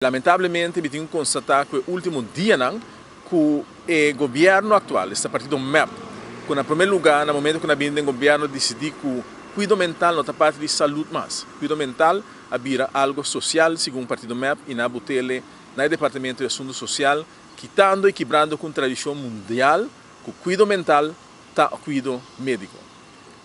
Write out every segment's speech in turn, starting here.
Lamentablemente mi tin cu constata cu e ultimo dianan cu e gobierno actual, esta partido mep, cu na prome lugar na momento cu nan a bini den gobierno dicidi cu cuido mental no ta parti di salud mas. Cuido mental a bira algo social segun partido mep y nan a butele na e departamento di asunto social kitando y kibrando cu un tradicion mundial cu cuido mental ta cuido medico.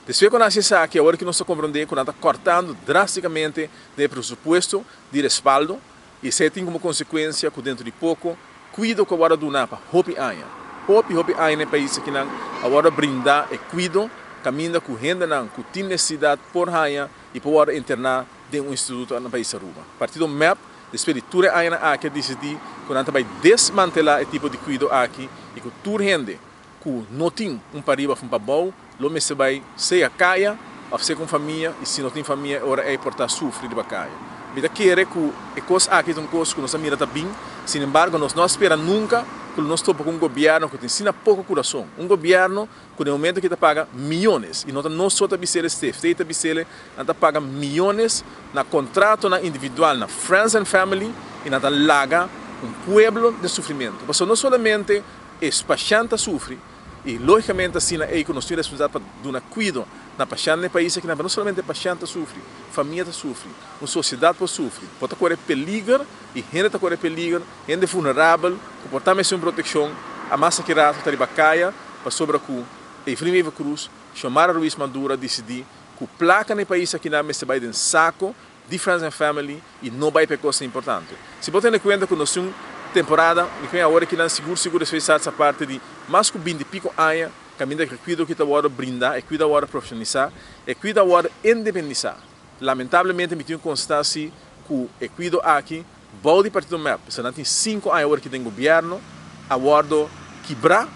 Despues cu nan haci esaki awor ki nos ta comprende cu nan ta cortando drasticamente den e presupuesto di respaldo y esey tin como consecuencia cu dentro di poco cuido cu a wordo duna pa hopi aña, hopi hopi aña na e pais akinan a wordo brinda e cuido caminda cu hendenan cu tin necesidad por haña y por wordo interna den un instituto na pais Aruba. Partido mep despues di tur e añanan aki a dicidi cu nan ta bay desmantela e tipo di cuido aki y cu tur hende cu no tin un pariba of un pabou lo mester bay sea caya of sea cu un famia y si no tin famia e ora ey por ta sufri riba caya. Mi ta kere cu e cos aki ta un cos cu nos a mira ta bin, sin embargo nos no a spera nunca cu lo nos topa cu un gobierno cu tin asina poco curason, un gobierno cu den momento aki ta paga miyones y no ta nos so ta bisele, CFT ta bisele, nan ta paga miyones na contratonan individual na friends and family y nan ta laga un pueblo den sufrimento pasobra no solamente E pashent ta sufri y logicamente asina ey cu nos tin responsabilidad pa duna cuido na pashent na e pais aki nan, pero no solamente e pashent ta sufri, famia ta sufri, un sociedad por sufri, por ta core peliger y hende ta core peliger, hende vulnerabel cu por ta mester un proteccion, amas aki rato ta riba caya pasobra cu Evelyn Wever Croes, Xiomara Ruiz Maduro a dicidi cu placa na e pais aki nan mester bay den saco di Friends and Family y no bay pa e cosnan importante. Si bo tene cuenta cu nos tin un temporada, mi cree awor aki nan sigur sigur despues di sa parte di mas cu binti pico aña caminda cu e cuido aki ta wordo brinda, e cuido a wordo profesionalisa, e cuido a wordo independisa. Lamentablemente mi tin cu constata si cu e cuido aki bou di partido mep, pasobra nan tin cinco aña awor aki den gobierno, a wordo kibra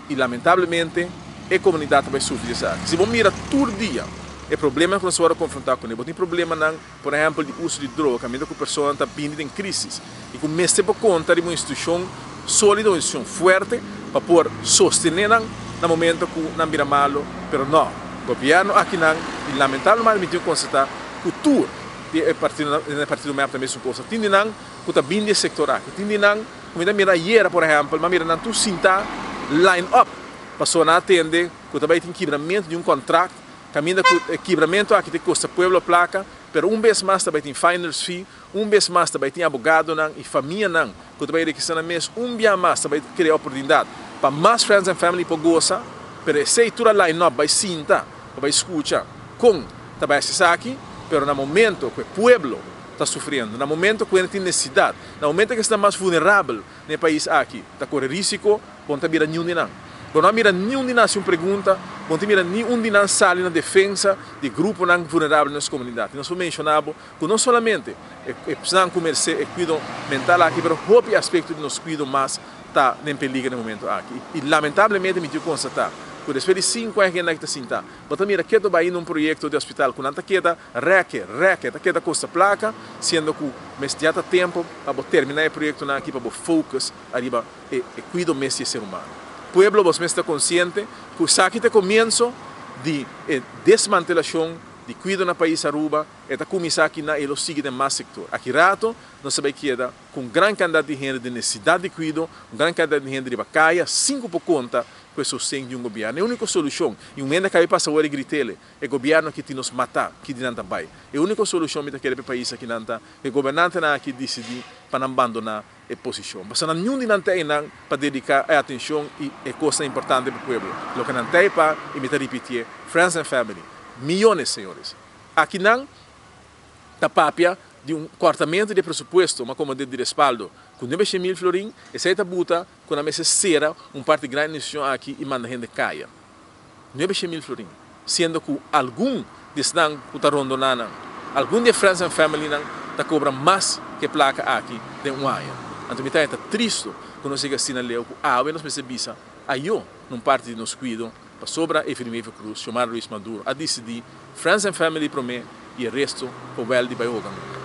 y lamentablemente e comunidad ta bay sufri di esaki. Si bo mira tur dia e problemanan cu nos a wordo confronta cune, bo tin problemanan por ehempel di uso di droga caminda cu personanan ta bini den crisis y cu mester por conta riba un institucion solido, un institucion fuerte pa por sostene nan na momento cu nan bira malo, pero no, gobierno akinan y lamentablemente mi tin cu constata cu tur di e partidonan den e partido mep ta mesun cosa, tin di nan cu ta bini di e sector aki, tin di nan. Ku mi ta mira ayera por ehèmpel, mi a mira nan tur sintá line up pasobra nan a tende ku ta bai tin kibramentu di un kontrakt kaminda ku e kibramentu aki ta kosta pueblo plaka, pero un bes mas ta bai tin finders fee, un bes mas ta bai tin abogadonan i famianan ku ta bai rekisá nan mes, un bia mas ta bai krea oportunidat pa mas friends and family por gosa, pero esei tur a line up bai sinta pa bai skucha kon ta bai hasi esaki, pero na momento ku e pueblo ta sufriendo, na momento ku hende tin nesesidat. Na momento ku esnan mas vulnerabel na e pais aki ta kore risiko, bo no ta mira niun di nan. Bo no a mira niun di nan hasi un pregunta, bo no ta mira niun di nan sali na defensa di gruponan vulnerabel den nos komunidat. I nos por menshoná bo ku no solamente esnan ku meresé e kuido mental aki, pero hopi aspekto di nos kuido mas ta den peliger na e momento aki. I lamentablemente mi tin ku konstatá ku despues di sinku aña ku hende aki ta sintá, bo ta mira ketu bai na un proyekto di hospital ku nan ta keda Reke, reke, ta keda kosta plaka, siendo ku mes ya ta tempo pa bo terminá e proyektonan aki pa bo focus ariba e e kuido mes di e ser humano. Pueblo bos mes ta konsiente ku esaki ta e komienso di e desmantelashon di kuido na pais Aruba, e ta kuminsá aki na i lo sigui den mas sektor. Aki rato nos ta bai keda ku un gran kantidat di hende den nesesidat di kuido, un gran kantidat di hende riba kaya sin ku por konta ku e sosten di un gobièrnu. E úniko solushon, i un hende a kabi pasa awor e grit'ele, E gobierno aki tin nos mata, ki di nan ta bai. E unico solucion mi ta kere pa e pais aki nan ta ku e gobernantenan aki dicidi pa nan bandona e posicion. Pasobra nan niun di nan ta einan pa dedica e atencion y e cosnan importante pa pueblo. Loke nan ta ei pa, y mi ta ripitié, friends and family. Miyones, señores. Aki nan ta papia di un cortamento di e presupuesto, ma como di respaldo, cu 900.000 florin, esey ta buta cu nan mester cera un parti grandi di institucion aki y manda hende caya. 900.000 florin, siendo cu algun di esnan cu ta rondona nan, algun di e friends and familynan ta cobra mas cu e placa aki den un aña. Anto mi ta haya ta tristo cu nos yega asina leu cu awe nos mester bisa ayo na un parti di nos cuido pasobra Evelyn Wever Croes, Xiomara Ruiz Maduro a dicidi friends and family prome y e resto por wel di bay hoga.